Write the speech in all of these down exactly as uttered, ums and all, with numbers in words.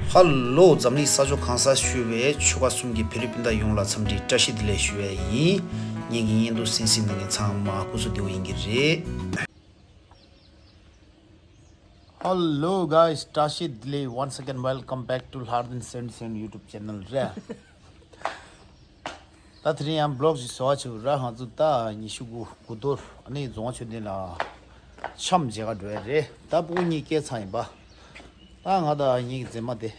ཧ་ལོ། འཛམ་གླིང་ས་ཕྱོགས་གང་སར་བཞུགས་པའི་ཆོལ་ཁ་གསུམ་གྱི་བོད་རིགས་སྤུན་ཟླ་ཡོངས་ལ་འཚམས་འདྲི་བཀྲ་ཤིས་བདེ་ལེགས་ཞུ་ཡས་ཡིན། ངེད་ཀྱི་བརྙན་ཐུང་གསན་གཟིགས་གནང་མཁན་ཚང་མ་སྐུ་གཟུགས་བདེ་པོ་ཡིན་གྱི་རེད། Hello guys, བཀྲ་ཤིས་བདེ་ལེགས། Once again, welcome back to Hardin seventy seven YouTube channel རེད། ད་དེ་རིང་ཡང་བི་ལོག་ཞིག་བཟོ་བ་བྱེད་ར། ང་ཚོ་ད་ཉི་ཤུ་དགུ་དགུ་གཏོར་ཨ་ནི་རྫོང་བ་མཆོད་རྟེན་ལ་འཆམ་མཇལ་ག་འགྲོ་ཡ་རེད། ད་སྤུ་གུ་གཉིས་སྐྱེས་ཚར་ཡིན་པ། ད་ང་དང་ངེད་ཀྱི་མཛེས་མ་དེ། ད་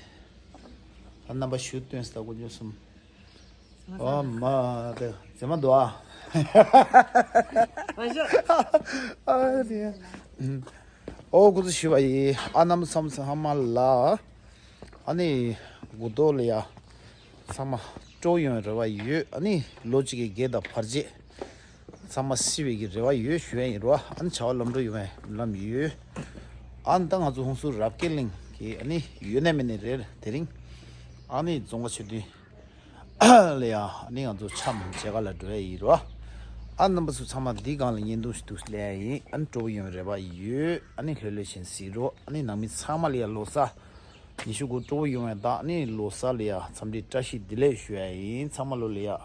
རྣམ་པ་ཞུ་སྟོན་ས། ད་དཀོན་མཆོག་གསུམ། ཨ་མ་དེ་མཛེས་མ་འདུག་ཨ། མ་ཤོག་ཨ་དེ། ཨོ་སྐུ་གཟུགས་ཞུ་བ་ཡིན། ཨ་རྣམ་པ་ཚང་མ་ལ། ཨ་ནི་དགུ་གཏོར་ལ་ཡ་ཚང་མ་སྤྲོ་ཡོང་རེ་བ་ཡོད། ཨ་ནི་ལོ་གཅིག་གི་རྒས་དང་བར་ཆད་ཚང་མ་སེལ་བའི་གི་རེ་བ་ཡོད་ཞུ་ཡ་ཡིན་རོ། ཨ་ནི་བྱ་བ་ལམ་འགྲོ་ཡོང་བའི་ལམ་ཡོད། ཨ་ནི་ད་ང་ཚོ་ཧུན་སུར་རབ་རྒྱས་གླིང་གི་ཨ་ནི་ཡོད་ནས་མེད་ནས་རེད། དེ་རིང་ཨ་ནི་རྫོང་བ་མཆོད་རྟེན་ལ་ཡ་ཨ་ནི་ང་ཚོ་འཆམ་མཇལ་ག་ལ་འགྲོ་ཡ་ཡིན་རོ། ཨ་རྣམ་པ་ཚོ་ཚང་མ་འདི་སྒང་ལ་བརྙན་ཐུང་ཞིག་ཏུ་སླེབས་ཡ་ཡིན། ཨ་ནི་སྤྲོ་པོ་ཡོང་རེ་བ་ཡོད། ཨ་ནི་ལྷོད་ལྷོད་བྱས་གཟིགས་རོགས། ཨ་ནི་ནང་མི་ཚང་མ་ལ་ཡ་ལོ་གསར་ཉི་ཤུ་དགུ་སྤྲོ་པོ་ཡོང་བའི་ད་ཨ་ནི་ལོ་གསར་ལ་ཡ་འཚམས་འདྲི་བཀྲ་ཤིས་བདེ་ལེགས་ཞུ་ཡ་ཡིན། ཚང་མ་ལོ་ལ་ཡ།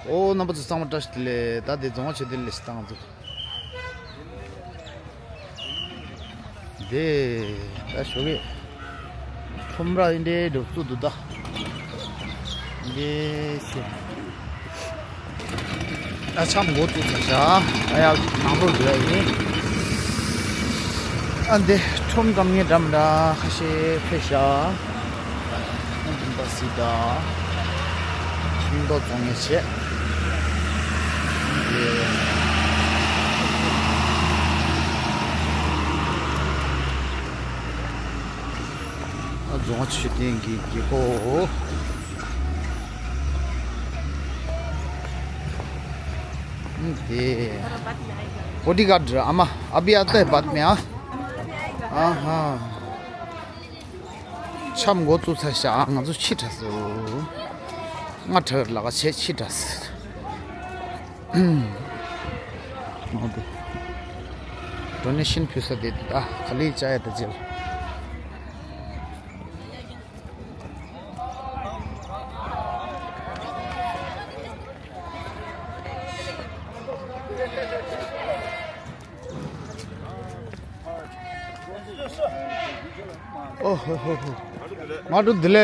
ཨོ་རྣམ་པ་ཚོ་ཚང་མ་བཀྲ་ཤིས་བདེ་ལེགས། ད་དེ་རྫོང་བ་མཆོད་རྟེན་ལ་སི་ཏང་ཚོ། དེ་ད་ཞོགས་ཀས་ཁྲོམ་ར་ཨིན་དྲེ་འགྲོ་བཙུགས་འདུག་ད། དེ་ཤེ། ད་འཆམ་འགོ་བཙུགས་ཚར་ཤག་ཨ་ཡ་ནང་ལོགས་འགྲོ་ཡ་ཡིན། ཨ་འདི་ཁྲོམ་འགྲམ་ངའི་འགྲམ་འདྲ་ཁ་ཤས་ཕེབས་ཤག་ཨ་འདི་འདྲ་སི་ད་ཁྱིམ་ཐོག་བཙོང་ངེས་བྱས། ཨ་རྫོང་བ་མཆོད་རྟེན་གྱི་རྒྱལ་སྒོ། हम्म, ये बॉडीगार्ड, अम्मा, अभी आता है बाद में, हाँ? हाँ, हाँ। འཆམ་འགོ་བཙུགས་ཚར་ཤག་ང་ཚོ་ཕྱི་དྲགས་སོང་། ང་དྲག་ལ་ཁ་ཆེ་ཕྱི་དྲགས་སོང་། ཨོ་དེ། ཌོ་ནེ་ཤན་ཕུལ་ས་དེ་ད་ག་ལེ་བྱ་ཡ་ད་ཅིག་ཨོ་ཧོ་ཧོ་ཧོ། མ་འགྲོ་འདི་ལས།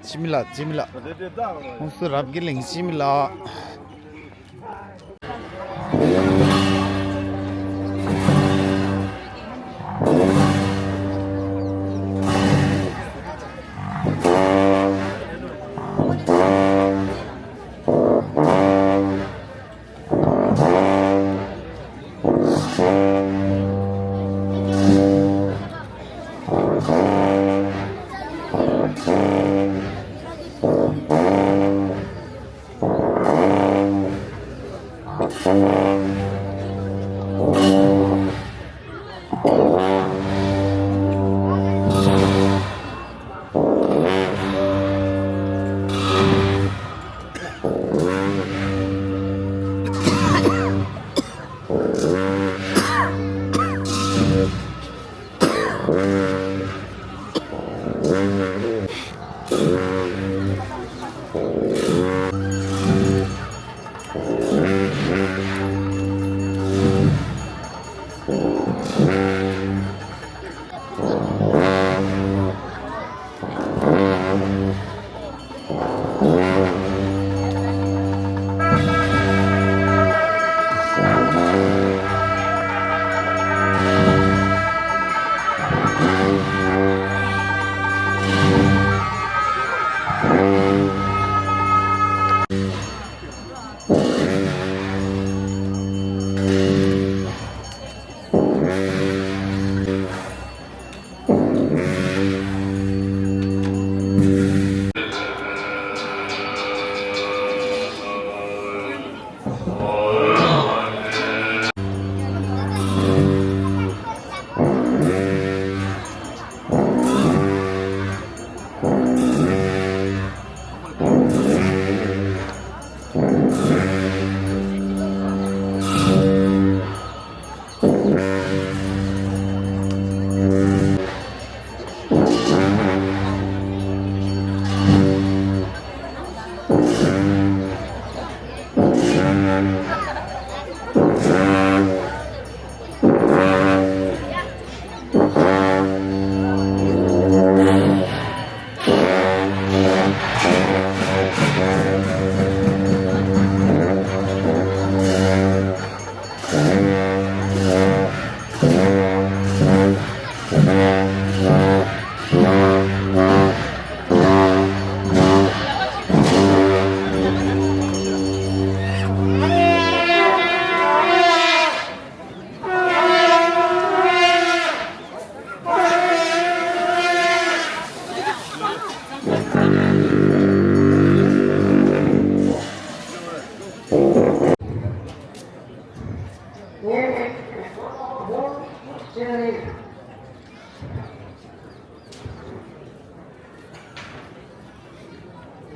འཆི་མེད་ལགས། འཆི་མེད་ལགས། ཧུན་སུར་རབ་རྒྱས་གླིང་འཆི་མེད་ལགས།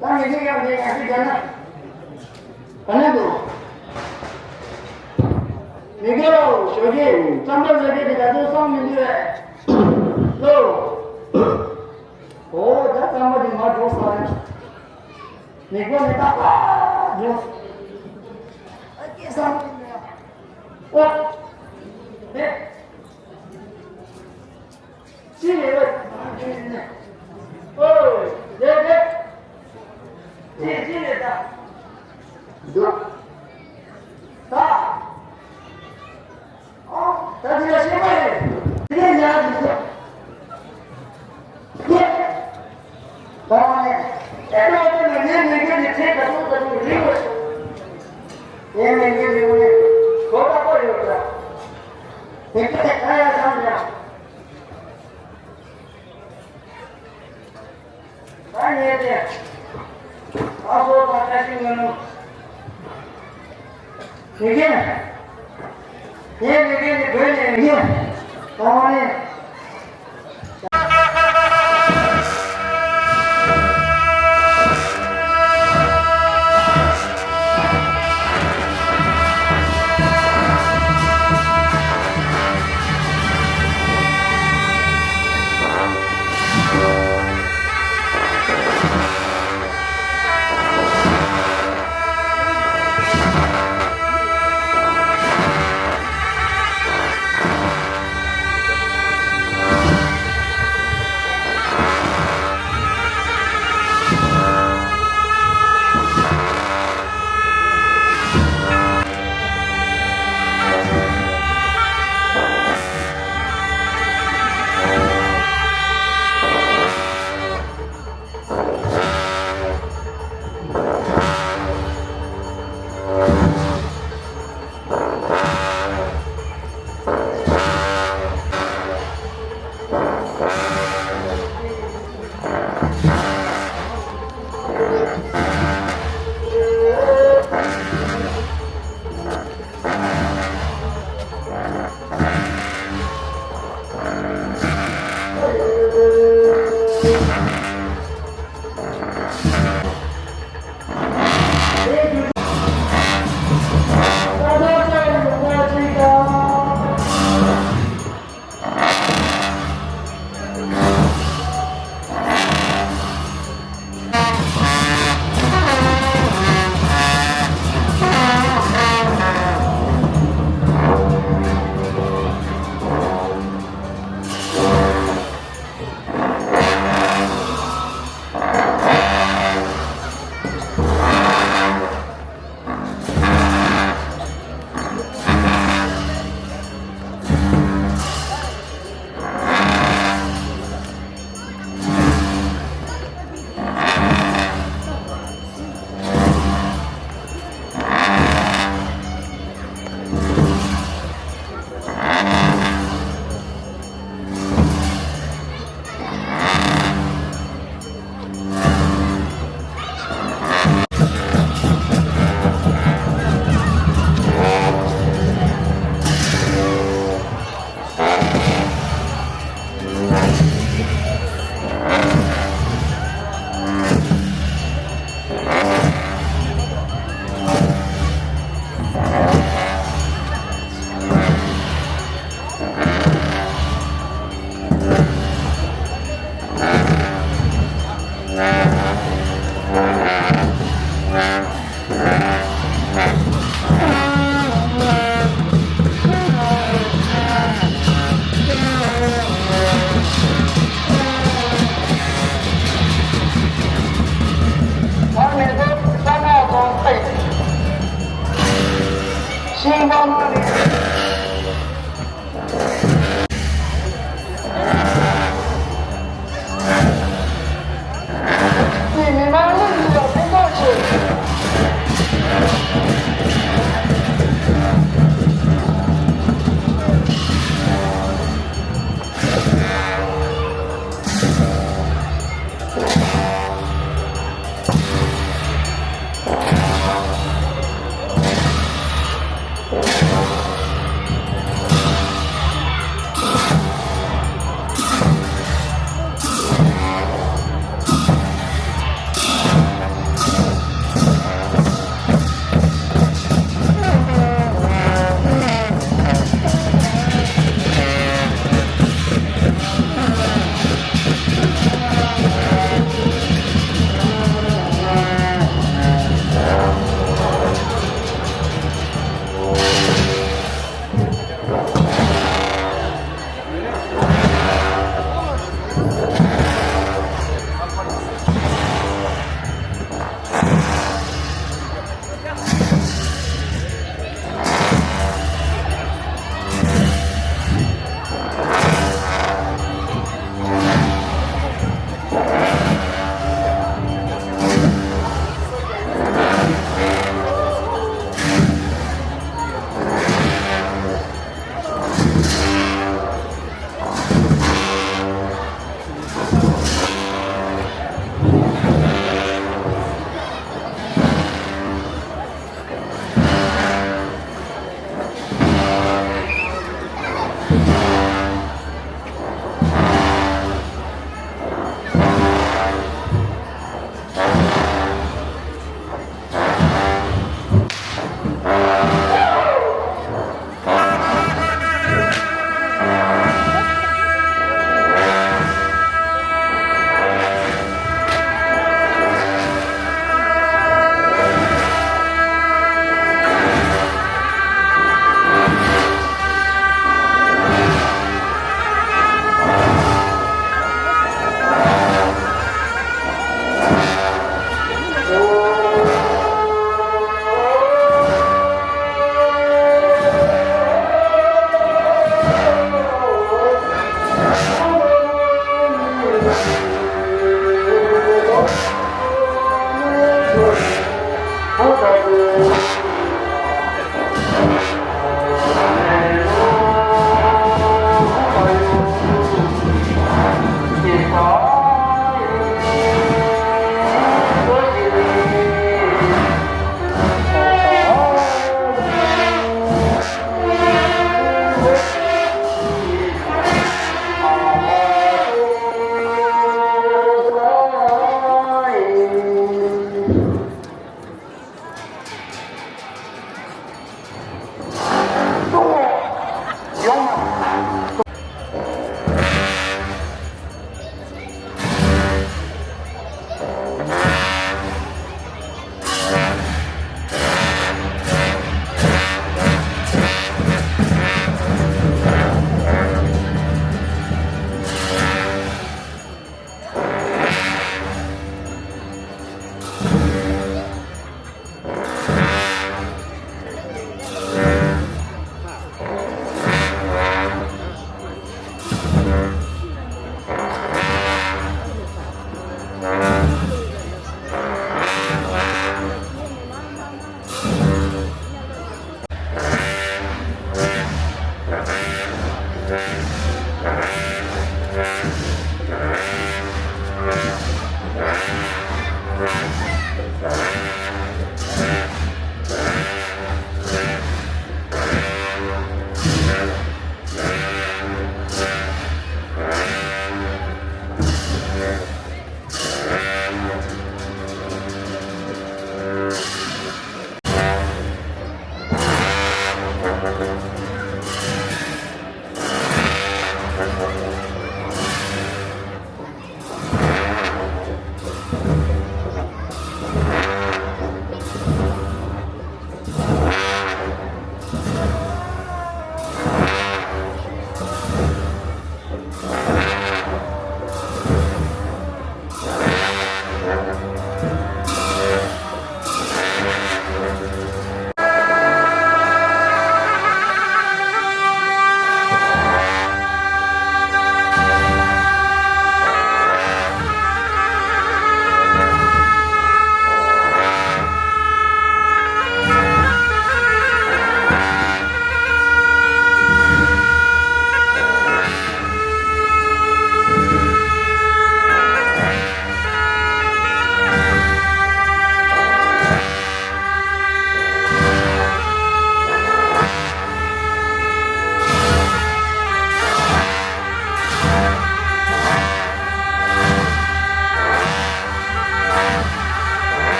ད་ངེད་ཅག་ཡང་ངས་ཡང་ཅིག་བརྒྱབ་ན་ག་ནས་འདུག་མི་དགེ་ལོ། ཞོགས་ཀས་རྩམ་པ་ཟ་མཁན་དེ་ད་དུང་སངས་མི་འདུག་པས། ལོ། འོ་ད་རྩམ་པ་དེ་མར་འགྲོ་ས་རེད། མི་དགེ་ནི་ཏག་ཏག་འགྲོ། ཨ་ཀྱེ་སངས་མི་འདུག་ཨོ། ཧེ། ཅི་ལས་རེད། ཨོ། རེད་རེད། ཅི་ཅི་ལས་ད། འདུག་ད། ཨོ། ད་དེ་ལ་ཤེས་པ་རེད། དེ་ལས་ཡང་འདུག་ཡེ། ད་ནི། ཨེ་འགྲོ་དེ་ནི་ངའི་མི་དགེ་ནི་ཁྲེལ་ད་དུང་ད་དུང་རིང་བ་ཞིག་ངའི་མི་དགེ་ནི་ངའི་གོ་བ་པོ་ཡོད་ད། མི་དགེ་ནི་ད་ཡང་བསམ་ཡང་། ད་ངས་དེ། ཨ་ཧོ་ད་ཁ་ཤི་ངན་ནོ། མི་དགེ། ངའི་མི་དགེ་ནི་བོད་ནས་མི་དགེ། ད་ནི།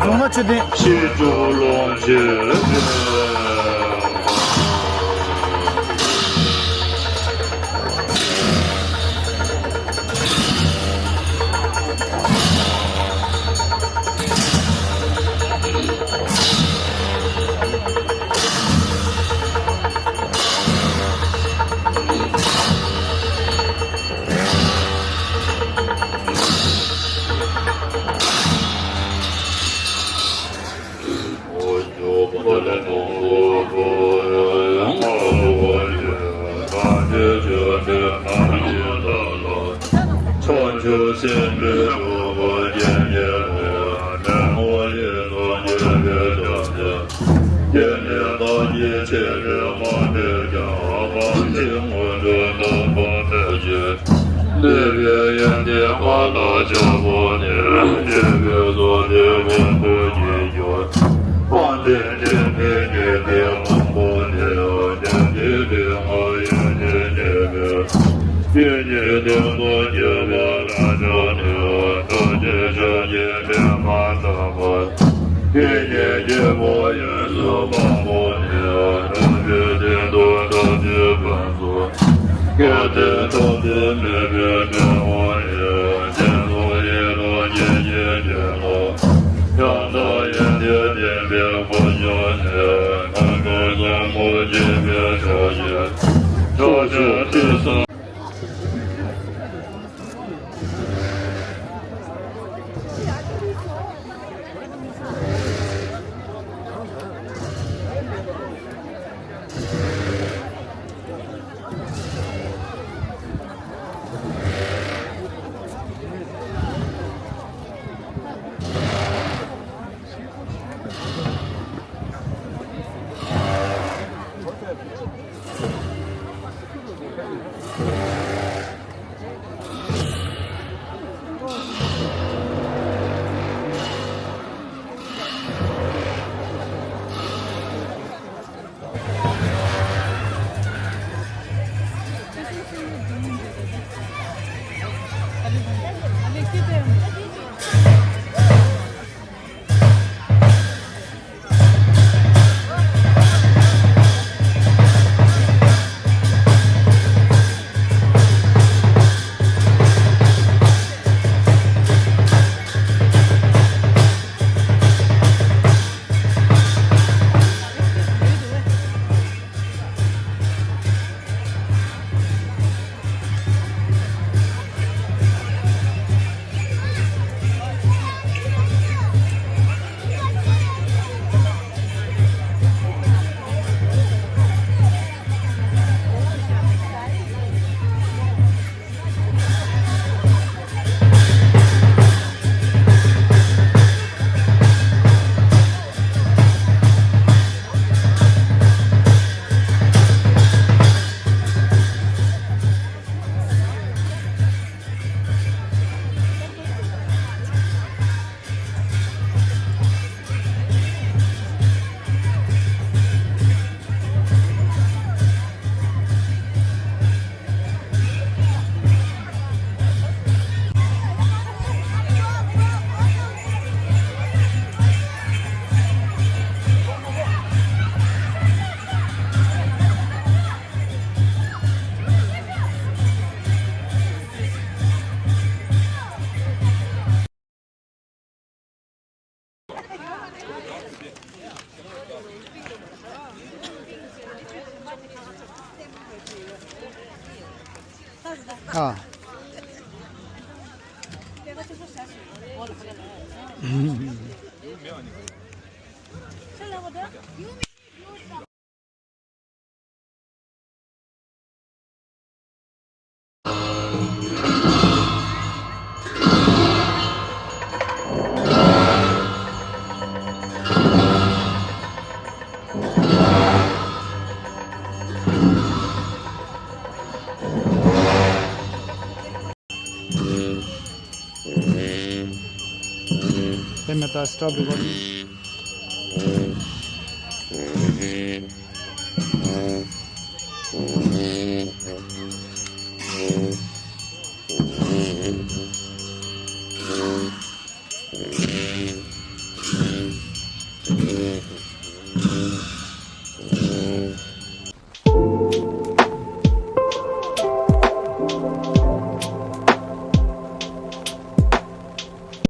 གོང་མ་མཆོད་རྟེན། ཨ། དེ་མེད་ད་stop recording.